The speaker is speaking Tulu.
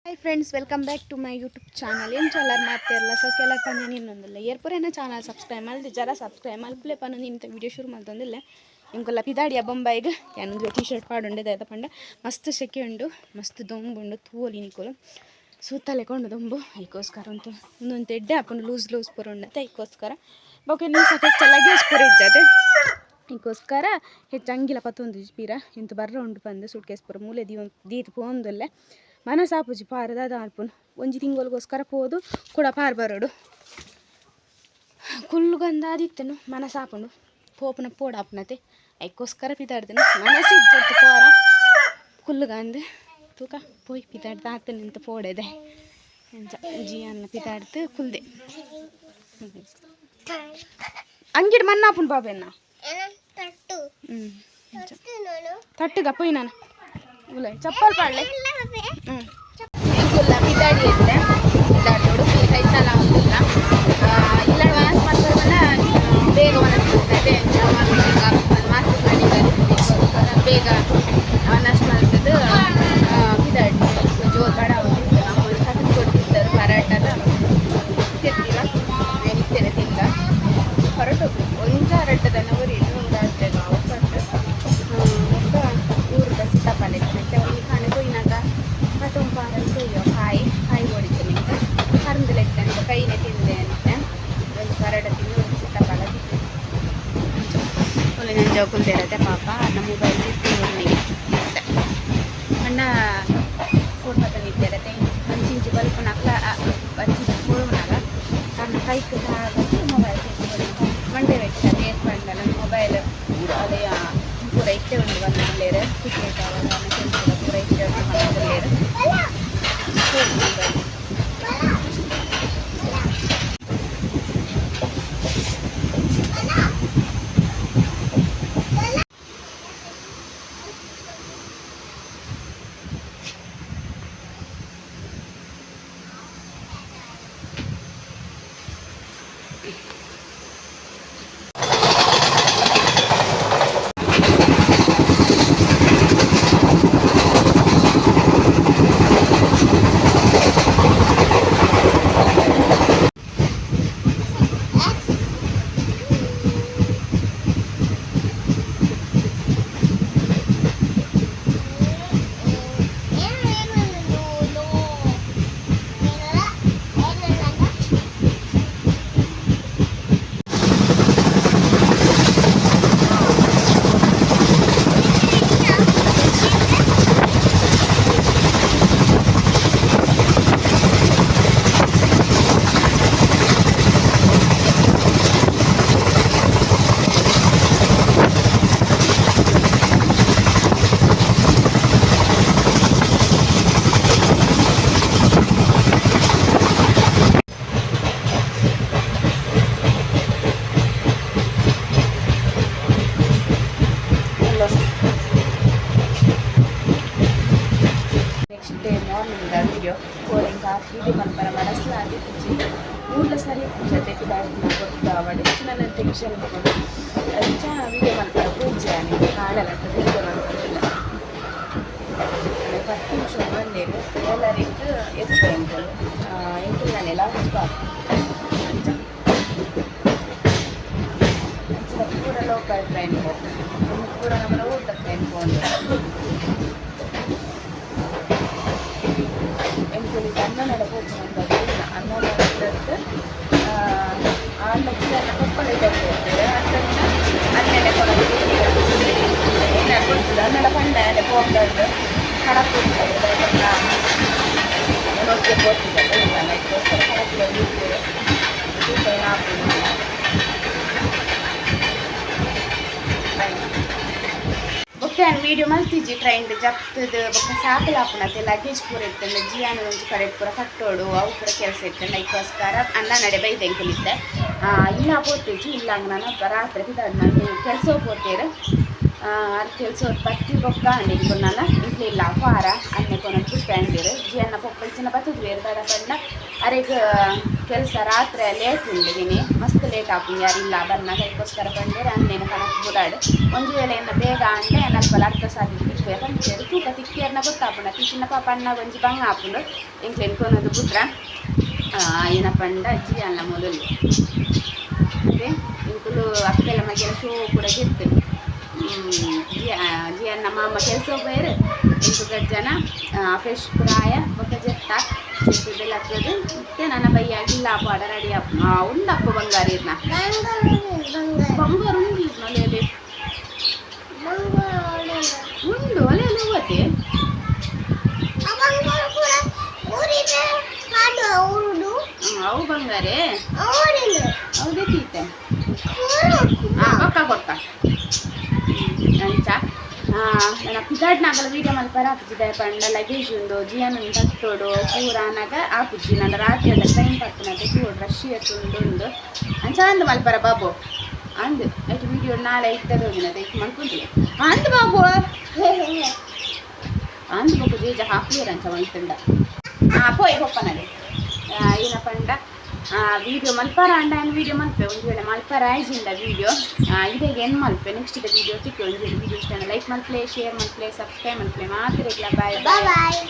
Hi friends, welcome back to my YouTube channel. ಏನು ಚಲರ್ ಮಾತಿರಲ್ಲ ಸೊ ಕೆಲ ಪಂಜ ಇನ್ನೊಂದಿಲ್ಲ ಏರ್ಪುರೇನ ಚಾನಲ್ ಸಬ್ಸ್ಕ್ರೈಬ್ ಮಲ್ದಿ ಜರ ಸಬ್ಸ್ಕ್ರೈಬ್ ಮಲ್ಪಲೆ ಪನ್ನೊಂದು ಇಂಥ ವೀಡಿಯೋ ಶುರು ಮಲ್ತೊಂದಿಲ್ಲ. ಇಂಕೊಲ್ಲ ಪಿದಾಡಿಯ ಬೊಂಬಾಯಿಗ್ ಯಾನೊಂದು ಟಿ ಶರ್ಟ್ ಪಾಡುಂಡೆ ಪಂಡ ಮಸ್ತ್ ಸೆಕೆ ಉಂಡು, ಮಸ್ತ್ ದೊಂಬುಂಡು. ತೂವೊಲಿ ನಿಕುಲು, ಸೂತಲೆ ಕೊಂಡು ದೊಂಬು. ಐಕೋಸ್ಕರ ಉಂತು ಒಂದೊಂದು ಎಡ್ಡೆ ಆಪುಂಡು, ಲೂಸ್ ಲೂಸ್ ಪೂರ ಉಂಡತೆ. ಐಕೋಸ್ಕರ ಬೊಕ ನೀ ಹೆಚ್ಚ ಲಗೇಜ್ ಪೂರ ಇಜ್ಜತೆ. ಐಕೋಸ್ಕರ ಹೆಚ್ಚು ಅಂಗಿಲ ಪತ್ತೊಂದು ಪೀರ ಇಂತು ಬರ್ರ ಉಂಡು ಪಂದು ಸೂಟ್ ಕೇಸ್ ಪೂರ ಮೂಲೆ ದೀವೊಂದು ದೀತ್ ಪೋಂದುಲ್ಲೆ. ಮನಸಾಪುಜಿ ಪಾರ ದಾದ ಮಲ್ಪುನು. ಒಂಜಿ ತಿಂಗೊಲ್ಗೋಸ್ಕರ ಪೋದು ಕೂಡ ಪಾರ್ ಬರೋಡು ಕುಲ್ಲುಗಂದಾದಿತ್ತನು. ಮನಸಾಪುಂಡು ಪೋಪುನ ಪೋಡಾಪುನತೆ. ಐಕೋಸ್ಕರ ಪಿದಾಡ್ದನು. ಮನಸ್ಸಿಜ್ಜತ್ತು ಪೋರ ಕುಲ್ಲುಗಂದು. ತೂಕ ಪೋಯ್ ಪಿದಾಡ್ದು ಆತ ನಿಂತ ಪೋಡೆದೆ. ಅಂಚ ಜಿಯನ್ನ ಪಿದಾಡ್ದು ಕುಲ್ದೆ. ಅಂಗಿಡ್ ಮಣ್ಣಾಪುಂಡು ಬಾಬೆನ್ನ. ತಟ್ಟುಗ ಪೋಯ್ ನಾನು ಉಲ್ಲ ಚಪ್ಪಲ್ ಪಾಡ್ಲೆ. ಎಂಕುಲ್ಲ ಪಿದಾಡಿ ಇತ್ತೆ. ಪಿದಾಡಿ ಉಡುಪಿ ಕೈತಲ ಒಂದಿಲ್ಲ ಇಲ್ಲ. ವನಸ್ ಮಾಡ್ತಾರೆ, ಬೇಗ ವನಸ್ ಮಾಡ್ತದೆ. ಮಾತು ಬೇಗ ವನಸ್ ಮಾಡ್ತದ್ದು. ಪಿದಾಡಿ ಜೋರು ಬಡ ಒಂದಿತ್ತು. ನಮ್ಮ ಕಟ್ಟು ಕೊಡ್ತಿದ್ದರು ಪರಾಟದ ತಿರ್ತಿಲ್ಲ ಏನಿತ್ತೇನೆ ತಿಂದ ಹೊರಟು. ಒಂಜ ರಡ್ಡದನ್ನ ಊರಿ ಉಂಡಾಗ್ತದೆ ನಾವು ಹೊರಟು. ಬೊಕ್ಕ ಊರುದ ಸೀತಾಫಲ ಇತ್ತು. ಒಂಜಿ ಕಾಣೆ ಕೊಯ್ನಾಗ ಮತ್ತೊಂದು ಕೊಯ್ಯೋ ಕಾಯಿ ಕಾಯಿ ಹೊಡಿತು. ನಿಂಗೆ ಕರಂದು ಲೆಕ್ಕ ಕೈನೆ ತಿಂದೆ ಅಂತೆ. ಒಂದು ಪರಾಟ ತಿಂದು, ಒಂದು ಸೀತಾಫಲ ತಿಂದೆ. ಒಳ್ಳೆ ನನ್ನ ಜೋಕುಲ್ದಿರತ್ತೆ ಪಾಪ. ನಮ್ಮ ಮೊಬೈಲ್ ಇತ್ತು ನನಗೆ. ಅಣ್ಣ ಫೋನ್ ಪತ್ತೊಂದಿದ್ದೇರತ್ತೆ. ಒಂಚಿಂಚಿ ಬಲ್ಪುನಕ್ಲ, ಒಂಚಿಂಚಿ ಪೋಳುನಾಗ ತನ್ನ ಕೈಕ್ ತಾಗದು ಮೊಬೈಲ್ ಮಂಡೆ ವೆಚ್ಚ ಏರ್ ಪಂಡ ನನ್ನ ಮೊಬೈಲ್ ಅದೇ ಪೂರ ಇಟ್ಟೆ ಉಂಡು ಬಂದಿಲ್ಲೇರು. ಟಿಕೆಟ್ ಆವಾಗ ಪೂರ ಇಟ್ಟೆ ಉಂಡು ಬಂದಿಲ್ಲೇರು mobile. Next day morning video. ಕೋರಿಂಗ್ video ಮಲ್ಪರ ಮನಸ್ಲ ಆದಿತ್ತಿಜಿ. ಊರ್ಲ ಸರಿ ಜೊತೆ ಗೊತ್ತಾವಡೆ ನನ್ನ ಟೆನ್ಷನ್ ತಗೊಂಡು ಅಂಚ ವಿಡಿಯೋ ಮಲ್ಪರ ಪೂಜೆ ಕಾಣಲ್ಲ ವಿಡಿಯೋ ಮಲ್ಪರಿಲ್ಲ. 10 ನಿಮಿಷ ಬಂದೇನು ಎಲ್ಲರಿಗೂ ಎತ್ತು ಎಂಕುಲು ಎಂಕುಲು ನಾನೆಲ್ಲ ಅಂಚ ಅಂಚ ಪೂರ ಲೋಕಲ್ ಟ್ರೈನ್ ಹೋಗ್ತದೆ. ಪೂರ ನಮ್ಮ ಊರ್ದ ಟ್ರೈನ್ ಪೋಂಡು. ಎಂಕುಲು ಅನ್ನನಡ ಪೋಪುನಂತ ಅನ್ನನಡದ್ದು ಆಂಡ ಜಿಯನ್ನ ಕೊಪ್ಪಳ ಹೋಗ್ತೇವೆ. ಅತ್ತಂಡ ಅನ್ನೆಡೆ ಕೊಡೋದು ಏನಾರು ಕೊಡ್ತದೆ. ಅನ್ನಡ ಪಂಡ ಪೋಗ್ದದ್ದು ಕಡಕ್ ಒಟ್ಟಿಗೆ ಪೋತಿದ್ದೆ. ಅದಕ್ಕೋಸ್ಕರ ಕಡಕ್ ತೂಕ ಏನಾಗ್ತದೆ. ಬೊಕ್ಕ ಯಾನ್ ವೀಡಿಯೋ ಮಲ್ತಿಜಿ. ಟ್ರೈನ್ ಜಪ್ತದ ಬೊಕ್ಕ ಸಾಕಲಾಪುನತೆ. ಲಗೇಜ್ ಪೂರ ಇತ್ತಂಡ ಜಿಯಾನ ಒಂಜಿ ಕಡೆಟ್ ಪೂರ ಕಟ್ಟೋಡು, ಅವು ಪೂರ ಕೆಲಸ ಇತ್ತಂಡ. ಐಕೋಸ್ಕರ ಅಣ್ಣ ನಡೆ ಬೈದೆ ಎಂಕುಲಿತ್ತೆ. ಇಲ್ಲ ಪೋತಿಜಿ. ಇಲ್ಲ ನಾನು ರಾತ್ರಿ ಪಿದಾಡ್ ನಾನು ಕೆಲಸ ಪೋತೇರು. ಅರ್ ಕೆಲಸ ಪತ್ತಿ ಬೊಕ್ಕ ಅಂಡ್ ಇಂಕೊನ್ನಲ ಇಂಕ್ಲೆ ಇಲ್ಲ ವಾರ ಅಣ್ಣೆ ಕೊನೊಂದು ಪುಟ್ಟಂದಿರು ಜಿಯನ್ನ ಪೊಪ್ಪಲ್ ಚಿನ್ನ ಬತ್ತದ ಬೇರೆ ದಾದ ಪಂಡ ಅರೆಗ್ ಕೆಲಸ ರಾತ್ರಿ ಲೇಟ್ ಉಂಡು ಗಿನಿ ಮಸ್ತ್ ಲೇಟ್ ಆಪುಂಡು ಯಾರಿಲ್ಲ ಬನ್ನಾಗ. ಅದಕ್ಕೋಸ್ಕರ ಪಂಡೇರು ಅಣ್ಣೆನ ಕಣಕ್ ಬುಡಾಡು. ಒಂಜಿ ವೇಳೆ ಎನ್ನ ಬೇಗ ಅಂಡೆ ಅಲ್ಪ ಅರ್ಧ ಸಾದಿ ತಿಕ್ಕುವೆ ಪಂಚೇರು. ತೂಕ ತಿಕ್ಕಿಯರ್ನ ಗೊತ್ತಾಪುಂಡು. ತಿಕ್ಕಿನ ಪಾಪ ಅಣ್ಣ ಒಂಜಿ ಬಂಗ ಆಪುಂಡು. ಎಂಕ್ಲೆನ್ ಕೊನೊದು ಬುಡ್ರ ಏನ ಪಂಡ ಜಿ ಅಲ್ಲ ಮೊದಲು ಅದೇ ಇಂಕುಲು ಅಕ್ಕೆಲ್ಲ ಮಗ್ಗೆಲ್ಲ ಶೋ ಕೂಡ ಗೆತ್ತು. ಜಿ ಜಿ ಅನ್ನ ಮಾಮ ಕೆಲಸ ಹೋಗ್ಬೇರು. ಎಂಟು ಜನ ಫ್ರೆಶ್ ಪೂರ ಆಯ ಬೊಕ್ಕ ಜೆತ್ತ ಜೆತ್ತದೆಲ್ಲ ಆಗ್ತದೆ. ಮತ್ತೆ ನನ್ನ ಬೈಯಾಗಿಲ್ಲ ಪಾಡ ರೆಡಿ ಆಪ್ ಉಂಡಪ್ಪ. ಬಂಗಾರ ಇರ್ನ ಬಂಗಾರ ಉಂಡು ಇರ್ನ. ಅಲೆ ಅಲೆ ಉಂಡು ಅಲೆ ಅಲೆ ಹೋಗತ್ತೆ. ಅವು ಬಂಗಾರೆ ಹೌದೇ ತೀತೆ. ಹಾಂ, ಬೊಕ್ಕ ಕೊಡ್ತ ಅಂಚ ನನ್ನ ಪಿದಾಡ್ನಾಗಲ ವೀಡಿಯೋ ಮಲ್ಪರ ಆಪುಜಿ. ಪಂಡ ಲಗೇಜ್ ಉಂಡು, ಜಿಯನ್ ತಟ್ಟೋಡು ಪೂರ ಆನಾಗ ಆಪುಜಿ. ನನ್ನ ರಾತ್ರಿ ಅದ ಟ್ರೈನ್ ಪತ್ತನದ ತೂಡು ರಶ್ ಉಂಡು ಉಂಡು. ಅಂಚ ಅಂದ್ ಮಲ್ಪರ ಬಾಬು ಅಂದ್ ಐಟ್ ವೀಡಿಯೋ ನಾಳೆ ಇತ್ತದ ಹೋಗಿನದ ಐಟ್ ಮಲ್ಪುಂದಿಲ್ಲ ಅಂದ್ ಬಾಬು ಅಂದ್. ಬೊಕ್ಕ ಜೇಜ ಹಾಕುವೇರ ಅಂಚ ಮಲ್ತುಂಡ. ಹಾಂ, ಪೋಯ್ ಪೊಪ್ಪನಡೆ. ಏನ ಪಂಡ ವೀಡಿಯೋ ಮಲ್ಪರ ಅಂಡ ಏನು ವೀಡಿಯೋ ಮಲ್ಪೆ. ಒಂದು ವೇಳೆ ಮಲ್ಪರ ಆಯ್ಜಿಂದ ವೀಡಿಯೋ ಇದಾಗ ಏನು ಮಲ್ಪೆ. ನೆಕ್ಸ್ಟ್ ಇದೆ ವೀಡಿಯೋ ತಿಕ್ಕು. ಒಂದು ವೇಳೆ ವೀಡಿಯೋ ಇಷ್ಟ ಲೈಕ್ ಮಲ್ಪ್ಲೆ, ಶೇರ್ ಮಲ್ಪ್ಲೆ, ಸಬ್ಸ್ಕ್ರೈಬ್ ಮಲ್ಪ್ಲೆ. ಮಾತ್ರ ಬಾಯ್. ಬಾಯ್.